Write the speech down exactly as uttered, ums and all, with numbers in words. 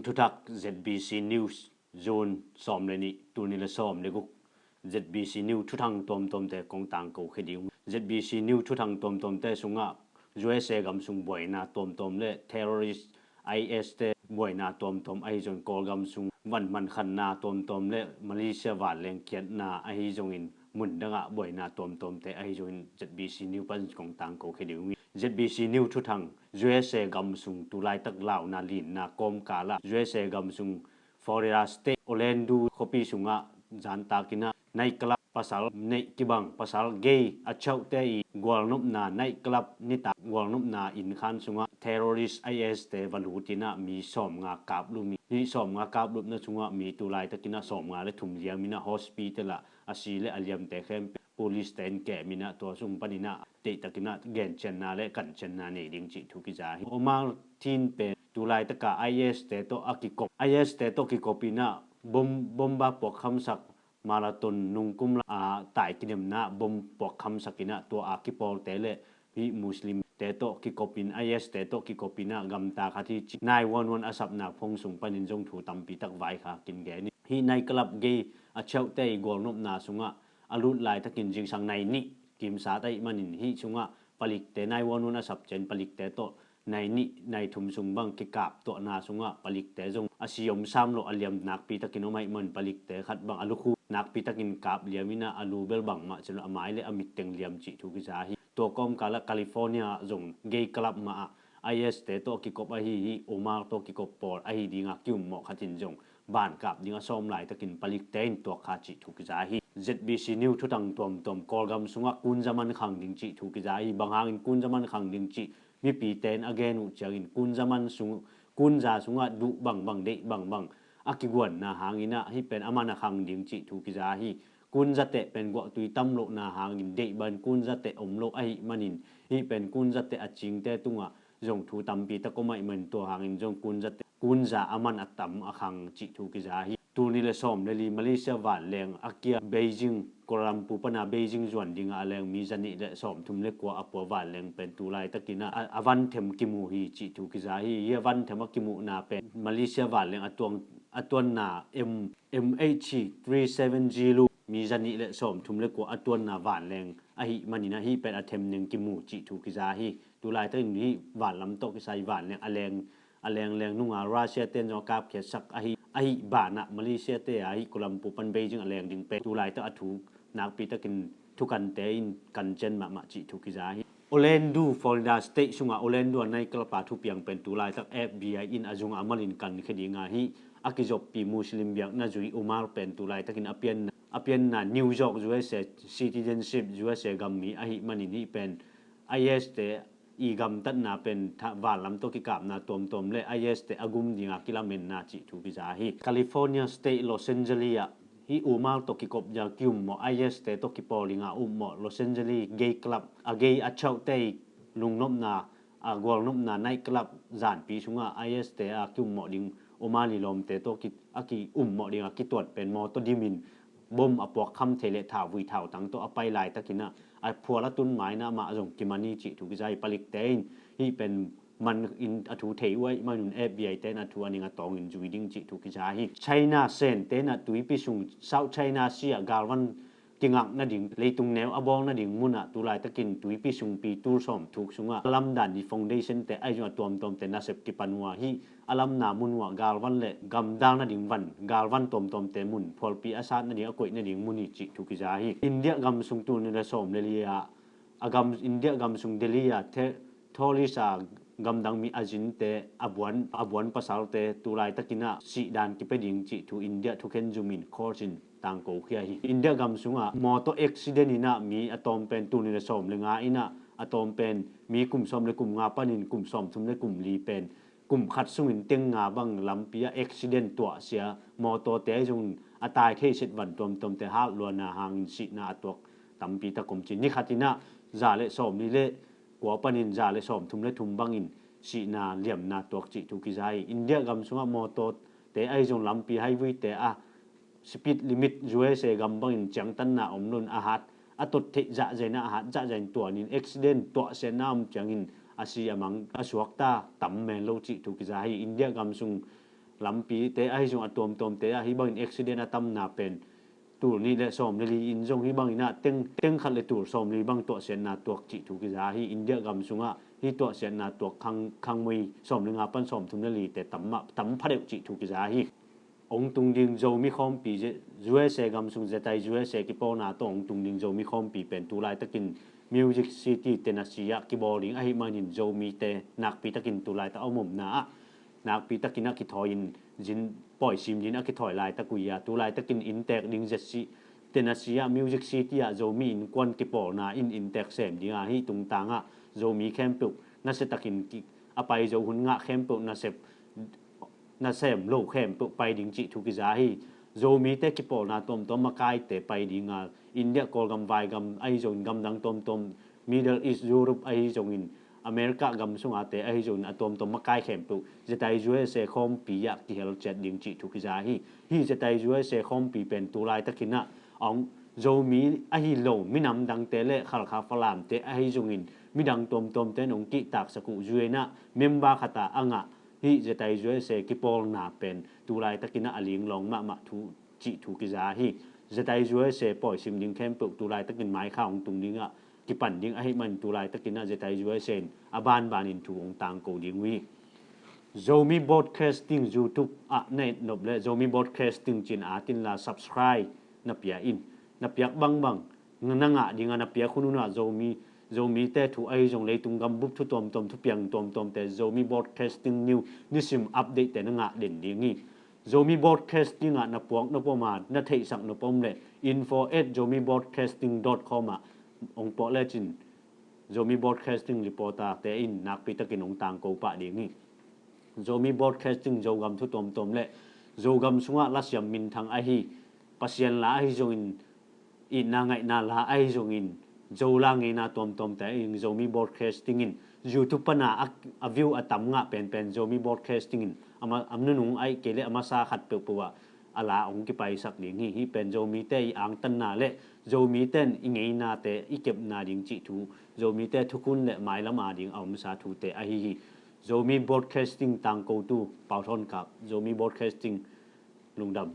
Thuthak Z B C News, June sawm le nih, tul nih le sawm le guk. Z B C News thuthang tuamtuamte kong tangko khia ding. Z B C News thuthang tuamtuamte sungah U S A gam sung buaina tuamtuam le terrorist I S te buaina tuamtuam, ahi zong Kawlgam sung van mankhanna tuamtuam le Malaysia vanleng kiatna, ahi zongin mundangah buaina tuamtuamte ahi zongin Z B C News pan kong tangko khia ding uh hi. Z B C News thuthang. U S A gam sung tulaitak launa linna kawmkalah U S A gam sung Florida State Orlando khuapi sungah zantakinah night club, pasal neih kibang, pasal gay a chauhte i gualnopna night club, nitak gualnopna innkhan sungah terrorist I S te va lutinah mi sawmnga kaplum hi. Hih sawmnga kaplumna sungah mi tulaitakinah sawmnga le thum liaminah hospital ah a si le a liamte khempeuh police te in keminah tua sung paninah deihtakinah gencianna le kancianna nei ding cih thu kiza hi. Omar Thin pen tulaitaka I S te tawh a kikop, I S te tawh kikopinah bom, bomba puakkhamsak, Marathon nungkum la a tai kidemna bom puakkhamsakinah tua a kipawlte le hih Muslim te tawh kikopin, I S te tawh kikopinah gamta khat hi ci nine one one a sapna phone sung panin zong thu tampitak vaikha kin gen hi. Hih night club gay a chauhte i gualnopna sungah a lut laitakin zingsang nai nih kimsat ahih manin hih sungah palikte nine one one a sap ciang palikte tawh nai nih nai thum sung bang kikap tuahna sungah palikte zong a si om sam lo a liam nakpitakin om ahih man palikte khat bang a lukhu nakpitakin kap liaminah a lu bel bangmah cin a mai le a mitteng liam cih thu kiza hi. Tua kawmkalah California zong gay club mah ah I S te tawh kikop ahi hi, Omar tawh kikop pawl ahi dinga kiummawh khatin zong bankap ding a sawm laitakin palikte in tuakkha cih thu kiza hi. Z B C News thuthang tuamtuam. Kawlgam sungah kunza man khang ding cih thu kiza hi. Bang hangin kunza man khang ding cih mipite in a gen uh ciangin kunza man sung, kunza sungah duh bangbang, deih bangbang a kiguanna hanginah hih pen a man a khang ding cih thu kiza hi. Kunza teh pen guahtui tam lohna hangin deih bang kunza teh om lo ahih manin hih pen kunza teh a cingte tungah zong thu tampitak om ahih man tua hangin zong kunza te, kunza a man a tam a khang cih thu kiza hi. Tul nih le sawm le li Malaysia vanleng a kia Beijing, Kuala Lumpur pana Beijing zuan dingah a leng mi zanih le sawmthum le kua a pua vanleng pen tulaitakinah a, a van them kimu hi cih thu kiza hi. Hi a van them a kimuhna pen Malaysia vanleng a tuang, a tuanna M, M H three seven zero mi zanih le sawmthum le kua a tuanna vanleng ahih maninah hih pen a them neng kimu cih thu kiza hi. Tulaitakin hih vanlam tawh kisai vanleng a leng, a lengleng nunga Russia ten zong a kapkhiatsak ahi, ahi banah Malaysia te ahi Kuala Lumpur pan Beijing a leng ding pen tulaitak a thu nakpitakin thukante in kancian mahmah cih thu kiza hi. Orlando, Florida State sunga Orlando a night club a thupiang pen tulaitak F B I in a zungah a malin kankhia dinga hi. A kizoppi Muslim biakna zui Omar pen tulaitakin a pianna, a pianna New York U S A citizenship U S A gam mi ahih manin hih pen I S te i gamtatna pen vanlam tawh kikapna tuamtuam le I S te a gum dinga kilamenna cih thu kiza hi. California State Los Angeles ah hih Omar tawh kikop dinga kiummawh I S te tawh kipawl dinga ummawh Los Angeles gay club, a gay a chauhte i lungnopna, a gualnopna night club zanpi sungah I S te a kiummawh ding Omar lilawmte tawh a kiummawh dinga kituat pen mawtaw dimin bom a puakkham thei le thauvui thautang tawh a pai laitakinah a phual a tun mainah amah zong kiman hi cih thu kiza hi. Palikte in hih pen man in a thu thei uh ahih manun F B I te in a thu a ning a tawngin zui ding cih thu kiza hi. China Sente in a tuipi sung South China Sea ah galvan kingak nading leitung neu a bawl nading munah tulaitakin tuipi sungpi tul sawm thuk sungah a lamdan i foundation te ahi zong a tuamtuamte nasep kipan uh a hi. A lamna mun uh ah galvan le gamdal nading van, galvan tuamtuamte mun, phualpi a sat nading a koih nading mun hi cih thu kiza hi. India gam sung tul nih le sawm le li ah a gam, India gam sung Delhi ah the, tourist a gamdang mi a zinte a buan, a buan pasalte tulaitakinah sihdan kipia ding cih thu India thukhen zumin court in tangko khia hi. India gam sungah mawtaw accident inah mi a tawm pen tul nih le sawm le nga inah a tawm pen mi kum sawm le kum nga panin kum sawmthum le kum li pen kum khat sungin teng nga bang lampi ah accident tuahsia mawtawte zong a tai thei set van tuamtuamte halh luana hangin sihna a tuak tampi tak om ci. Ni khatinah za le sawm li le kua panin za le sawmthum le thum bangin sihna liamna tuak cih thu kiza hi. India gam sungah mawtawte ahi zong lampi highway te a speed limit U S A gam bangin ciangtanna om loin a hat a tot theih zahzaina a hat zahzain tuanin accident tuahsiatna om ciangin a si a mang a suakta tam men lo cih thu kiza hi. India gam sung Lampite ahi zong a tuamtuamte ah hih bangin accident a tamna pen tul nih le sawm le li in zong hih bangin ah teng, teng khat le tul sawm li bang tuahsiatna tuak cih thu kiza hi. India gam sungah hih tuahsiatna tuak khang, khangmui sawm le nga pan sawm thum le lite tam mah, tam phadeuh cih thu kiza hi. Ong tung ding Zomi khawmpi, U S A gam sung, Zetai U S A kipawlna tawh ong tung ding Zomi khawmpi pen tu laitakin Music City, Tennessee ah kibawl ding ahih manin Zomite nakpi takin tu laitak a om omna ah nakpi takin a kithawi in zin pawisim ding a kithawi laitak uh hi a, tu laitakin inntek ding Zetsi, Tennessee ah Music City ah Zomi innkuan kipawlna in inntek sem ding a, hih tungtang ah Zomi khempeuh nasia takin ki, a pai zo hun ngah khempeuh nasep, nasem lo khempeuh pai ding cih thu kiza hi. Zomite kipawlna tuamtuam makaite pai ding a, India, Kawlgam, Vaigam ahi zongin gamdang tuamtuam, Middle East, Europe ahi zongin, America gam sungate ahi zongin a tuamtuam makai khempeuh Zetai U S A khawmpi ah kihel ciat ding cih thu kiza hi. Hih Zetai U S A khawmpi pen tu laitakin ah ong Zomi ahi lo minam dangte le Khalkha Falamte ahi zongin midang tuamtuamte in ong kihtaksak uh, U N ah member khat ah a ngah hih Zetai U S A kipawlna pen tu laitakin ah a linglawng mahmah thu cih thu kiza hi. Zetai U S A pawisim ding khempeuh tu laitakin maikha ong tung ding ah kipan ding ahih man tu laitakin ah Zetai U S A in a banbanin thu ong tangko ding uh hi. Zomi Broadcasting YouTube ah na et nop le Zomi Broadcasting ci-in at inla subscribe na pia in, na piak bangbang na ngah ding a, na piak hunhun ah Zomi, Zomite thu ahi zong leitung gambup thu tuamtuam, thupiang tuamtuamte Zomi Broadcasting News nisim update te na ngah den ding hi. Zomi Broadcasting ah na puak nop om a, na theihsak nop om le info at zomi broadcasting dot com ah ong puak lecin Zomi Broadcasting reporter te in nakpi takin ong tangko pah ding hi. Zomi Broadcasting Zogam thu tuamtuam le Zogam sungah lasiam minthang ahi, Pasian la ahi zongin, itna ngaihna la ahi zongin, Zo la ngeina tuamtuamte ahi zongin Zomi Broadcasting in YouTube pana a, a view a tam ngah penpen Zomi Broadcasting in a ma, a nunung ahih kei le a masa khat peuhpeuh ah a la ong kipaisak ding hi. Hih pen Zomite i angtanna le Zomite in i ngeinate i kepna ding cih thu, Zomite thukhun le mailam a ding a omsa thute ahi hi. Zomi Broadcasting tangkotu Pau Thawn Kap, Zomi Broadcasting, lungdam.